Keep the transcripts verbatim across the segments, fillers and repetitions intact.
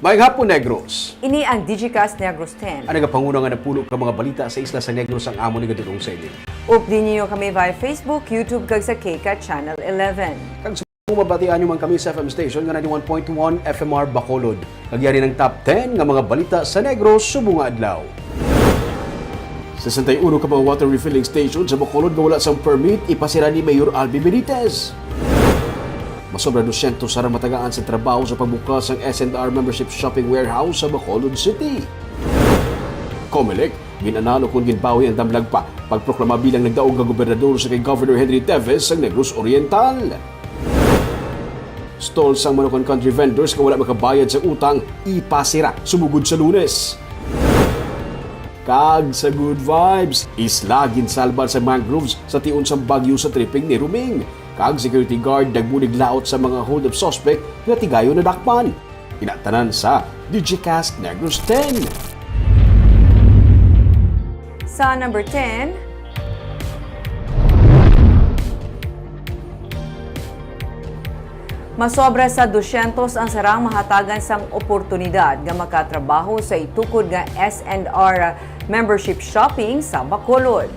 Maayong hapon, Negros. Ini ang Digicast Negros ten. Ang nagapanguna nga napulo ka mga balita sa isla sa Negros ang amon igadul-ong sa inyo. Updi ninyo kami via Facebook, YouTube, kag sa K CAT Channel eleven. Kag sa mabatian nyo man kami sa F M station nga ninety-one point one F M R Bacolod. Kag yari ang top ten nga mga balita sa Negros subong nga adlaw. Sesenta y uno ka mga water refilling station sa Bacolod nga wala sang permit ipasira ni Mayor Albi Benitez. Masobra dosyentos sarang matagaan sa trabaho sa pagbukas sang S and R membership shopping warehouse sa Bacolod City. Comelec, gin-analo kon ginbawi ang damlag pa pagproklama bilang nagdaog nga gobernador sa kay Governor Henry Teves sang Negros Oriental. Stall sang Manukon Country vendors nga wala makabayad sa utang, ipasira sumugod sa Lunes. Kag sa good vibes, isla ginsalba sa mangroves sa tion sang bagyo sa tripping ni Ruming. Kag security guard nagbulig laot sa mga hold-up suspect nga tigayon nadakpan. Ina tanan sa Digicast Negros ten. Sa number ten, masobra sa dosyentos ang sarang mahatagan sang oportunidad nga makatrabaho sa itukod nga S and R membership shopping sa Bacolod.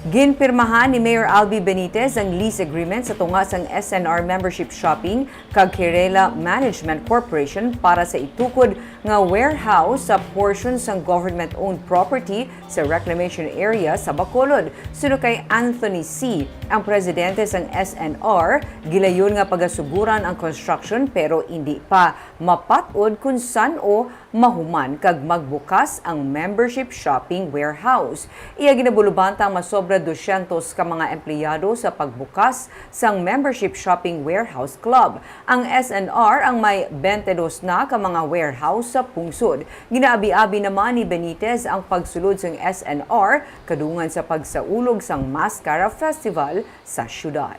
Ginpirmahan ni Mayor Albi Benitez ang lease agreement sa tunga sang S and R membership shopping kag Kirela Management Corporation para sa itukod nga warehouse sa portion sang government-owned property sa reclamation area sa Bacolod. Suno kay Anthony C., ang presidente sang S and R, gilayon nga pagasuguran ang construction pero indi pa mapat-od kon san-o mahuman kag magbukas ang membership shopping warehouse. Iya ginabulubanta ang masobra dosyentos ka mga empleyado sa pagbukas sang membership shopping warehouse club. Ang S and R ang may twenty-dos na ka mga warehouse sa pungsod. Ginaabi-abi naman ni Benitez ang pagsulod sang S and R kadungan sa pagsaulog sang Mascara Festival sa syudad.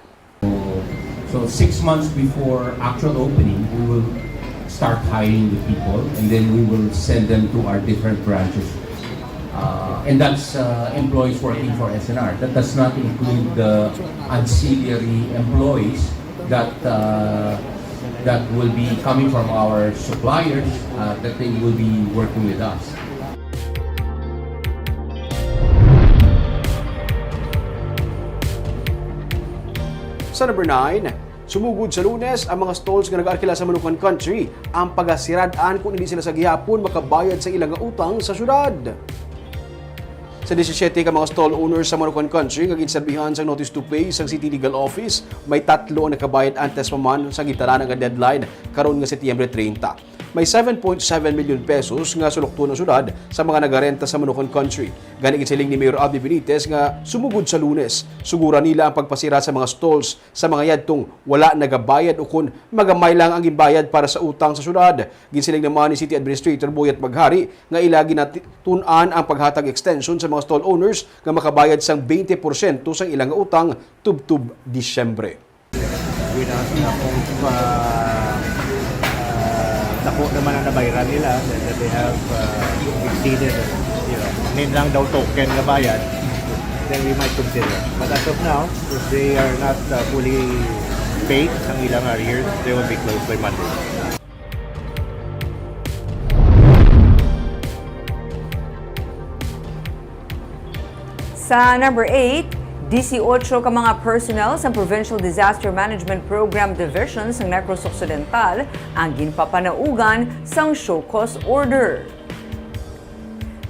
So six months before actual opening, we will start hiring the people and then we will send them to our different branches. Uh, and that's uh, employees working for S N R. That does not include the ancillary employees that uh, that will be coming from our suppliers uh, that they will be working with us. Sa number nine, sumugod sa Lunes ang mga stalls nga nag-arkila sa Manukon Country ang pagasirad-an kon indi sila sa gihapon makabayad sa ila nga utang sa syudad. Sa disisyete ka mga stall owners sa Manukon Country nga ginserbihan sang notice to pay sang City Legal Office, may tatlo ang nakabayad antes pa man sa gintalaan nga deadline karon nga Setyembre treinta. May seven point seven million pesos nga sulokton ang syudad sa mga nagarenta sa Manukon Country. Gani ginsiling ni Mayor Abby Benitez nga sumugod sa Lunes, suguran nila ang pagpasira sa mga stalls sa mga yadtong wala nagabayad o kon magamay lang ang ginbayad para sa utang sa syudad. Ginsiling naman ni City Administrator Boyet Maghari nga ila ginatun-an ang paghatag extension sa mga stall owners nga makabayad sang twenty porsyento sang ila nga utang tubtob Disyembre. Without enough, uh, uh, dako naman ang nabayran nila that, that they have uh, exceeded, you know, need lang daw token nga bayad, then we might consider. But as of now, if they are not uh, fully paid ang ilang arrears, they will be closed by Monday. Sa number eight, disiotso ka mga personnel sa Provincial Disaster Management Program Division sa Negros Occidental ang ginpapanaugan sang show cause order.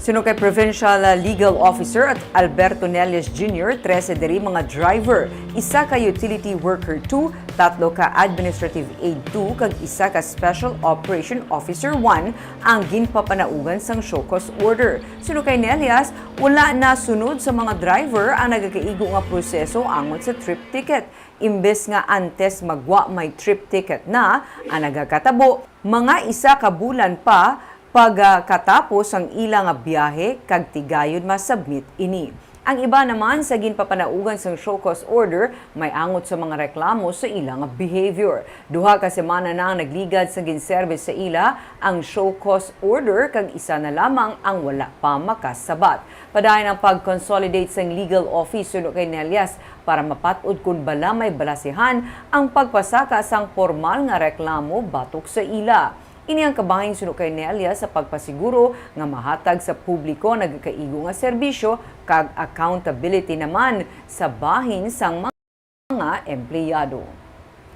Suno kay Provincial Legal Officer at Alberto Nelias Junior, trese diri mga driver, isa ka utility worker two, tatlo ka administrative aid two, kag isa ka special operation officer one ang ginpapanaugan sang show cause order. Suno kay Nelias, wala na sunod sa mga driver ang nagakaigo nga proseso angot sa trip ticket. Imbes nga antes magwa may trip ticket na ang nagakatabo, mga isa ka bulan pa pagkatapos ang ila nga biyahe kag tigayon ma-submit ini. Ang iba naman sa ginpapanaugan sang show cause order may angot sa mga reklamo sa ila nga behavior. Duha ka semana na ang nagligad sa ginserbi sa ila ang show cause order kag isa na lamang ang wala pa makasabat. Padayon ang pag-consolidate sang legal office suno kay Nelias para mapat-od kon bala may balasihan ang pagpasaka sang pormal nga reklamo batok sa ila. Ini ang kabahin suno kay Nelia sa pagpasiguro nga mahatag sa publiko nagakaigo nga serbisyo kag accountability naman sa bahin sang mga empleyado.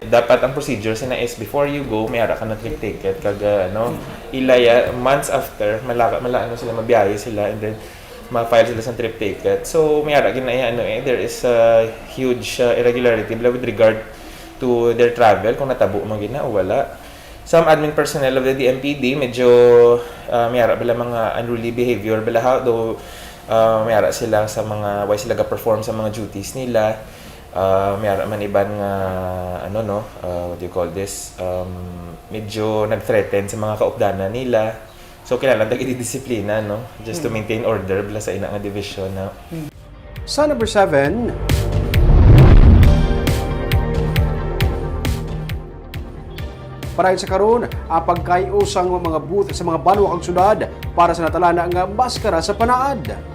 Dapat ang procedure sina is before you go, may ara ka na trip ticket, kag uh, ano, ilaya months after, malaka, mala, ano sila, mabiyahe sila, and then ma-file sila sa trip ticket. So, may ara gina, ano eh, there is a huge uh, irregularity bala with regard to their travel, kung natabo man gina o wala. Some admin personnel of the D M P D, medyo uh, may ara bala mga unruly behavior bala ha, though uh, may ara sila sa mga, why sila ga-perform sa mga duties nila. Uh, may ara man iban nga, ano no, uh, what do you call this, um, medyo nag-threaten sa mga kaupdanan nila. So, kinahanglan tag idisiplina, no? Just to maintain order bala sa ina nga division na. Sa number seven, para sa karon, ang pagkayo sang mga booth sa mga banwa kag syudad para sa natalana nga maskara sa panaad.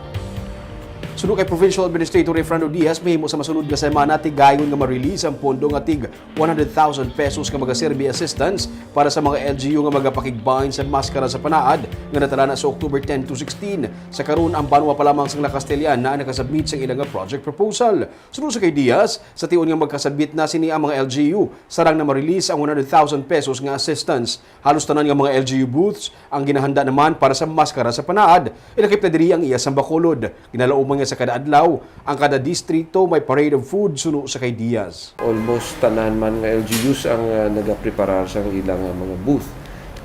Suno kay Provincial Administrator Efrando Diaz, mahimo sa masunod nga semana tigayon nga ma-release ang pondo nga tig one hundred thousand pesos nga magaserbi assistance para sa mga L G U nga magapakigbahin sa maskara sa panaad nga natalana sa October ten to sixteen. Sa karon, ang banwa pa lamang sang La Castellana ang nakasubmit sang ila nga project proposal. Suno sa kay Diaz, sa tion nga magkasabit na sini ang mga L G U, sarang na ma-release ang one hundred thousand pesos nga assistance. Halos tanan nga mga L G U booths ang ginahanda naman para sa maskara sa panaad. Ilakip na diri ang iya sang Bacolod. Ginalauman nga sa kada adlaw, ang kada distrito may parade of food suno sa kay Diaz. Almost tanan man nga L G Us ang uh, nagapreparar sang ilang uh, mga booth.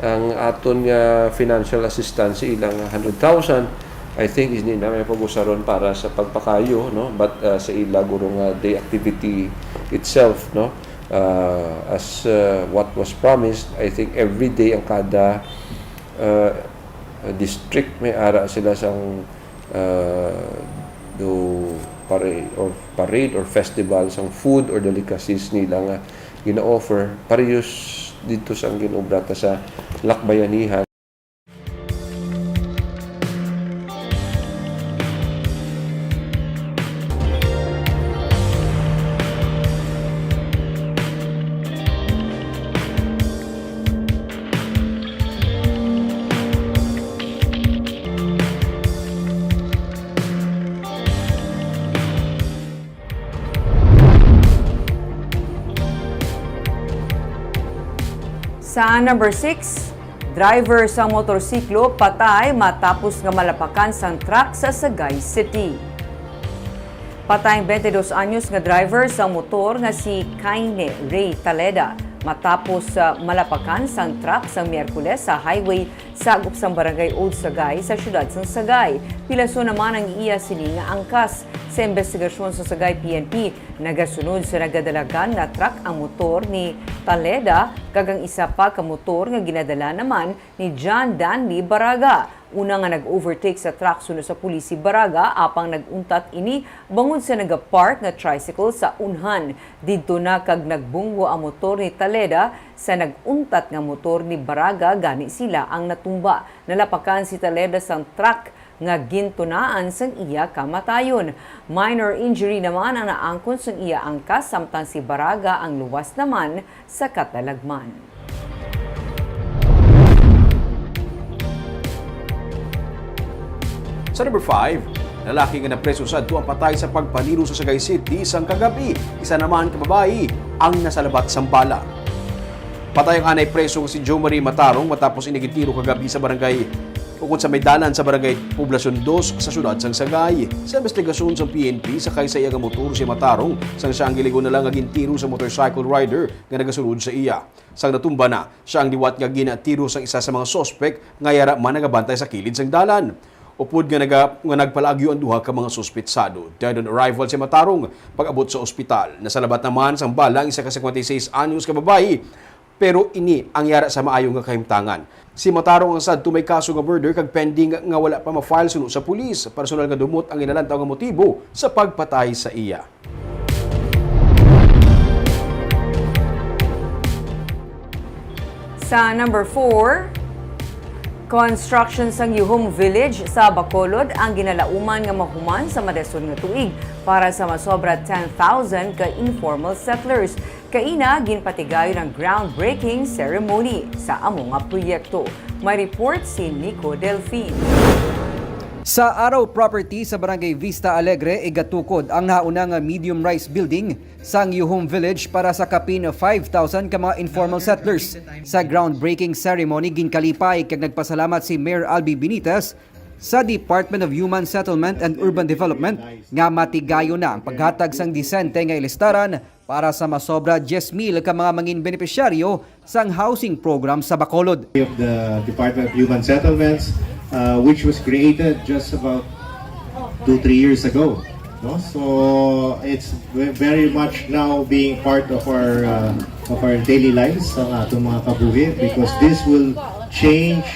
Ang aton nga financial assistance sa ilang hundred thousand, I think is na may pag-usaron para sa pagpakayo, no? But uh, sa ila guro nga day activity itself, no? Uh, as uh, what was promised, I think every day ang kada uh, district may ara sila sang uh, do parade or parade or festival sang food or delicacies nila nga gina-offer parehas dito sa ang ginubrata sa Lakbayanihan. Sa number six, driver sa motorsiklo patay matapos nga malapakan sang truck sa Sagay City. Patay ang twenty-dos anyos nga driver sa motor nga si Kaine Ray Taleda matapos uh, malapakan sang truck sa Miyerkules sa highway sagop sang Barangay Old Sagay sa siyudad sang Sagay. Pilason naman ang iya sini nga angkas. Sa investigasyon sa Sagay P N P, nagasunod sa nagadalagan nga truck ang motor ni Taleda kag ang isa pa ka motor nga ginadala naman ni John Danley Baraga. Una nga nag-overtake sa truck suno sa pulis si Baraga apang nag-untat ini bangod sa nagapark nga tricycle sa unhan. Didto na kag nagbunggo ang motor ni Taleda sa nag-untat nga motor ni Baraga, gani sila ang natumba. Nalapakan si Taleda sang truck nga gintunaan sang iya kamatayon. Minor injury naman ang naangkon sang iya angkas, samtang si Baraga ang luwas naman sa katalagman. Sa number five, lalaki nga napreso sadto ang patay sa pagpaniro sa Sagay City sang kagab-i. Isa naman ka babayi ang nasalabat sang bala. Patay ang anay preso nga si Jo Marie Matarong matapos ini gintiro kagab-i sa barangay ukon sa may dalan sa barangay Poblacion Dos sa siyudad sang Sagay. Sa investigasyon sang P N P, sakay sa iya nga motor si Matarong sang siya ang giligon na lang nga gintiro sa motorcycle rider nga nagasulod sa iya. Sang natumba na, siya ang liwat nga gintiro sang isa sa mga suspek nga yara man nagabantay sa kilid sang dalan. Upod nga naga, nga nagpalaagyo ang duha ka mga suspetsado. Dead on arrival si Matarong pag-abot sa ospital. Nasalabat naman sang bala ang isa ka singkwenta y seis anyos ka babayi, pero ini ang yara sa maayo nga kahimtangan. Si Matarong ang sadto may kaso nga murder kag pending nga wala pa ma-file suno sa pulis. Personal nga dumot ang ginalantaw nga motibo sa pagpatay sa iya. Sa number four, construction sang Yuhong Village sa Bacolod ang ginalauman nga mahuman sa madason nga tuig para sa masobra ten thousand ka informal settlers. Kaina, ginpatigayon ang groundbreaking ceremony sa amo nga proyekto. May report si Nico Delfin. Sa Araw Property sa Barangay Vista Alegre, igatukod ang nahauna nga medium-rise building sang Yuhum Village para sa kapin five thousand ka mga informal settlers. Sa groundbreaking ceremony, ginkalipay kag nagpasalamat si Mayor Albi Benitez sa Department of Human Settlement and Urban Development nga matigayon na ang paghatag sang disente nga ilistaran para sa masobra diyes mil ka mga mangin benepisyaryo sang housing program sa Bacolod. Of the Department of Human Settlements, uh, which was created just about two, three years ago. No? So it's ve- very much now being part of our uh, of our daily lives sa atong mga kabuhi, because this will change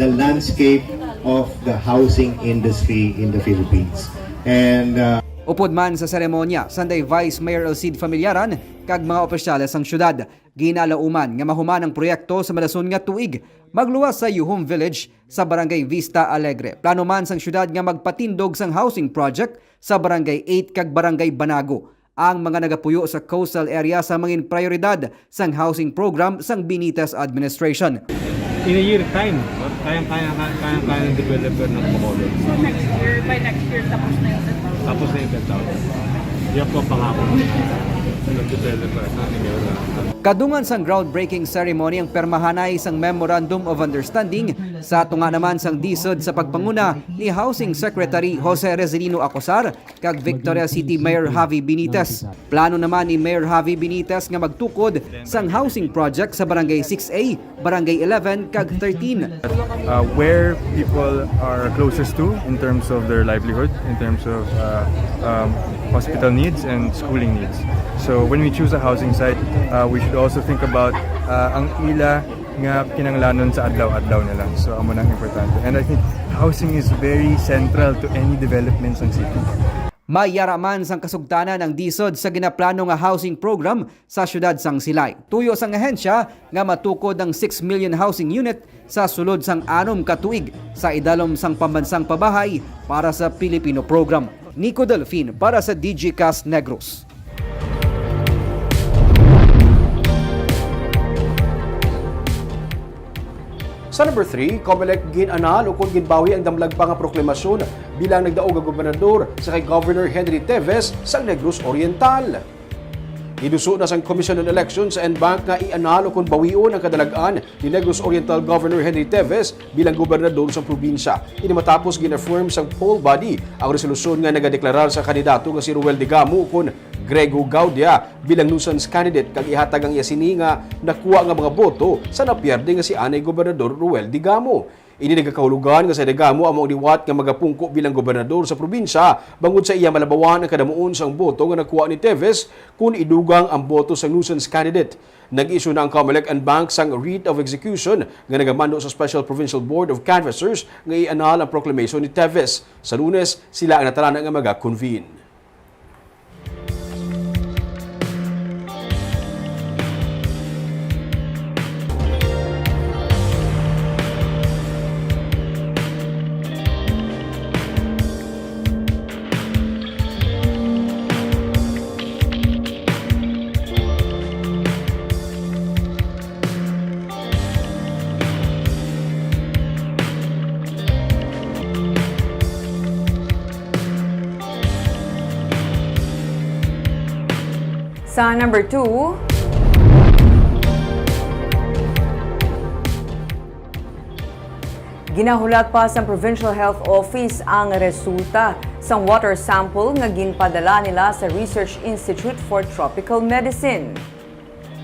the landscape of the housing industry in the Philippines. And uh, Upod man sa seremonya, sanday Vice Mayor Elcid Familiaran kag mga opisyales sang syudad. Ginalauman nga mahuman ang proyekto sa madason nga tuig, magluwas sa Yuhum Village sa Barangay Vista Alegre. Plano man sang syudad nga magpatindog sang housing project sa Barangay eight kag Barangay Banago. Ang mga nagapuyo sa coastal area sa mangin prioridad sang housing program sang Benitez administration. In a year time, kayang-kaya, kayang-kaya ng developer ng Bacolod. So next year, by next year, tapos na yung ten thousand? Tapos na yung ten thousand. Yan po ang pangako ng developer, ng developer. Kadungan sang groundbreaking ceremony ang permahanay sang Memorandum of Understanding sa tunga naman sang DSUD sa pagpanguna ni Housing Secretary Jose Rezilino Acosar kag Victoria City Mayor Javi Benitez. Plano naman ni Mayor Javi Benitez nga magtukod sang housing project sa Barangay six A, Barangay eleven, kag thirteen. Uh, where people are closest to in terms of their livelihood, in terms of uh, um, hospital needs and schooling needs. So when we choose a housing site, uh, we should also think about uh, ang ila nga kinahanglanon sa adlaw-adlaw nila. So amo nang importante. And I think housing is very central to any development sa city. Mayara man sang kasugtanan ang DSUD sa ginaplano nga housing program sa siyudad sang Silay. Tuyo sang ahensya nga matukod ang six million housing unit sa sulod sang anom ka tuig sa idalom sang pambansang pabahay para sa Pilipino program. Nico Delfin para sa Digicast Negros. Sa number three, Comelec gin-anal ukon ginbawi ang damlag pa nga proklamasyon bilang nagdaog nga gobernador sa kay Governor Henry Teves sang Negros Oriental. Giduso na sang Commission on Elections and Bank nga i-anal ukon bawion ang kadalag-an ni Negros Oriental Governor Henry Teves bilang gobernador sang probinsya. Ini matapos gin-affirm sang poll body ang resolusyon nga nagadeklarar sa kandidato nga si Roel Digamo ukon Grego Gaudia bilang nuisance candidate kag ihatag ang iya sini nga nakuha nga mga boto sa napierde nga si anay Gobernador Roel Digamo. Ini nagakahulugan nga si Digamo amo ang liwat nga magapungko bilang gobernador sa probinsya bangod sa iya malabawan ang kadamuon sang boto nga nakuha ni Teves kon idugang ang boto sang nuisance candidate. Nag-issue na ang Comelec and Bank sang writ of execution nga nagamando sa Special Provincial Board of Canvassers nga i-annul ang proclamation ni Teves. Sa Lunes, sila ang natalana nga maga-convene. Sa number two, ginahulat pa sang Provincial Health Office ang resulta sang water sample nga ginpadala nila sa Research Institute for Tropical Medicine.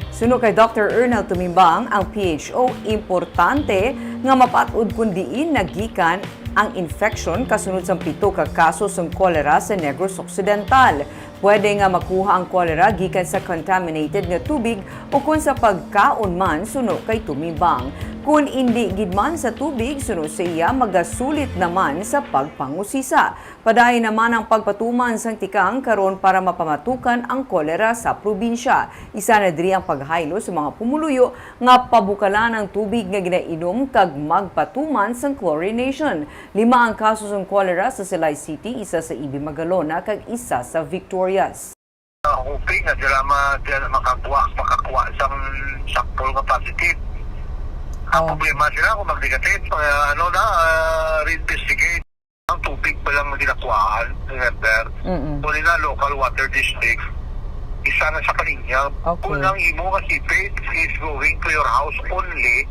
Suno kay Doctor Ernel Tumimbang, ang P H O, importante nga mapat-od kon diin nagikan ang infection kasunod sang pito ka kaso sang kolera sa Negros Occidental. Pwede nga makuha ang kolera gikan sa contaminated nga tubig ukon sa pagkaon man, suno kay Tumimbang. Kon indi gid man sa tubig, suno sa iya, magasulit naman sa pagpangusisa. Padayon naman ang pagpatuman sang tikang karon para mapamatukan ang kolera sa probinsya. Isa na diri ang paghaylo sa mga pumuluyo nga pabukalan ang tubig nga ginainom kag magpatuman sang chlorination. Lima ang kaso sang kolera sa Silay City, isa sa Ibi Magalona kag isa sa Victorias. Ah, hoping nga dira ma-, dira makagwa, makakuha sang sample nga positive. Ang Oh. problema sila kung mag-negative, ah, ano na, ah, reinvestigate. Ang tubig pa lang ginakuhaan, remember? Mm-mm. Kung na local water district, isa na sa kaninya. Okay. Kung ang imo nga seepage is going to your house only,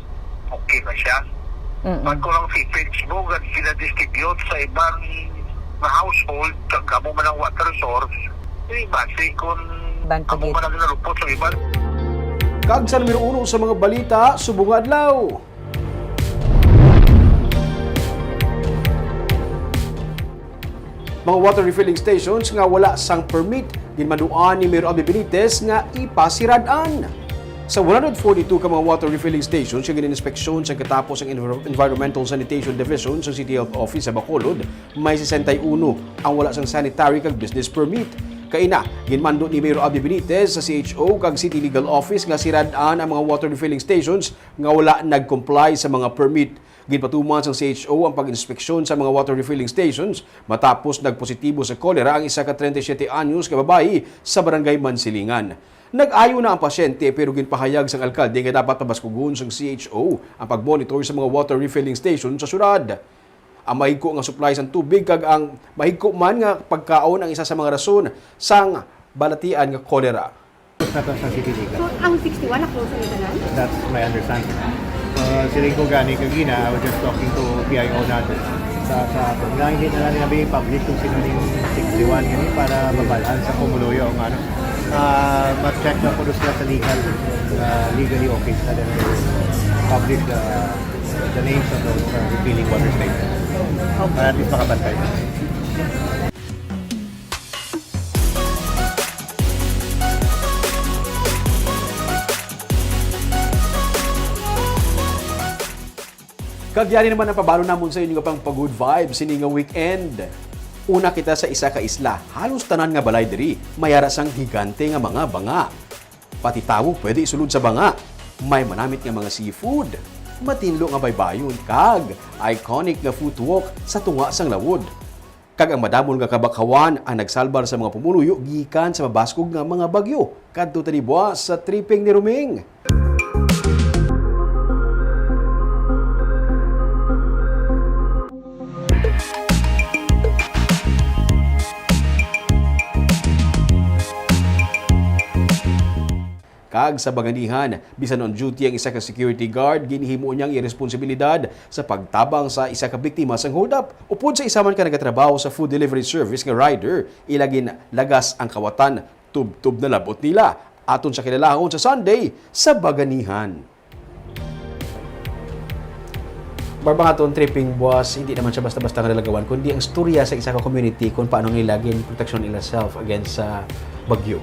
okay na siya. Mm-mm. Pag kung ang seepage mo, gad-, ginadistribute sa ibang nga household, kag amo man ang water source, eh, basi kung Bantog amo it. man ang ginalupot sa iban. Kag sa numero uno sa mga balita, subong nga adlaw. Mga water refilling stations nga wala sang permit, ginmanduan ni Mayor Abby Benitez nga ipasirad-an. Sa one hundred forty-two ka mga water refilling stations nga gin-inspeksyon sa katapos ang Envir-, Environmental Sanitation Division sa City Health Office sa Bacolod, may sesenta y uno ang wala sang sanitary kag business permit. Kaina, ginmando ni Mayor Abby Benitez sa C H O kag City Legal Office nga sirad-an ang mga water refilling stations nga wala nag-comply sa mga permit. Ginpatuman sang C H O ang pag-inspeksyon sa mga water refilling stations matapos nagpositibo sa cholera ang isa ka treinta y siete anyos nga babayi sa Barangay Mansilingan. Nag-ayo na ang pasyente, pero ginpahayag sang alkalde nga dapat pabaskugon sang C H O ang pag-monitor sa mga water refilling station sa syudad. Ang mahigko nga supply sang tubig kag ang mahigko man nga pagkaon ang isa sa mga rason sang balatian nga cholera. Sa to sa City Legal. So, ang sixty-one na-close ang tanan? That's my understanding. Uh, siling ko gani kagina, I was just talking to P I O natin. Sa, sa, nga hindi na lang nabi public kung sino yung sixty-one gani para mabalaan sa Pumuluyo ang ano. Ah, ma-check na po sila sa legal, ah, legally okay sa din. Public, ah, the names of those, ah, repealing water stations. Para at least makabantay. Kag yari naman ang pabalo namon sa inyo nga pang pa-good vibes sini nga weekend. Una kita sa isa ka isla, halos tanan nga balay diri may ara sang higante nga mga banga. Pati tawo pwede isulod sa banga. May manamit nga mga seafood, matinlo nga baybayon, kag iconic nga food walk sa tunga sang lawod. Kag ang madamol nga kabakhawan ang nagsalbar sa mga pumuluyo gikan sa mabaskog nga mga bagyo. Kadto ta ni buwas sa tripping ni Roming. Kag sa Banganihan, bisan on duty ang isa ka security guard, ginhimo niyang iresponsibilidad sa pagtabang sa isa ka biktima sang hold-up. Upod sa isa man ka nagatrabaho sa food delivery service nga rider, ila ginlagas ang kawatan, tubtob na labot nila. Aton sa kilalahon sa Sunday sa Banganihan. Barbangaton, tripping buwas, hindi naman siya basta-basta nga nalagawan, kundi ang storya sa isa ka community kung paano nila ginproteksyon nila self against sa bagyo.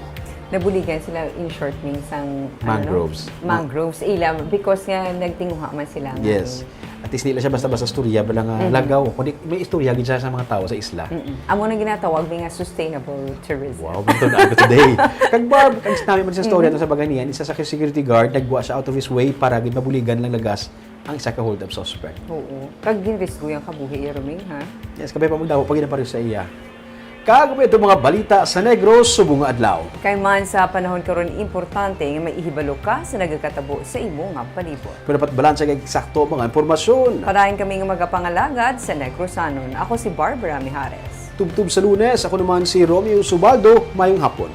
Nabuligan sila, in short, ning sang, ano, no? Mangroves. Mangroves ila, because nga nagtinguha man sila nga Yes. At least, di lang siya basta-basta storya, bala nga Mhm. lagaw. Kundi may istorya gid siya sa mga tao sa isla. Mm-mm. Amo nang ginatawag mi nga sustainable tourism. Wow, bantog na ako today. Kag Barb, kag sinabi man sa story Mhm. ato sa Banganihan, isa sa security guard, nagwa siya out of his way para gid mabuligan lang lagas ang isa ka hold-up suspect. Oo. Kag ginrisgo yang kabuhi, iya, Roming, ha? Yes, kabay pa magdamo, pag ginapareho sa iya. Kag may itong mga balita sa Negros subong nga adlaw. Kay man sa panahon karon, importante nga maihibalo ka sa nagakatabo sa imo nga palibot. Pero dapat balanse kag eksakto ang mga impormasyon. Padayon kami nga magapangalagad sa Negrosanon. Ako si Barbara Mijares. Tubtob sa Lunes, ako naman si Romeo Subaldo. Mayong hapon.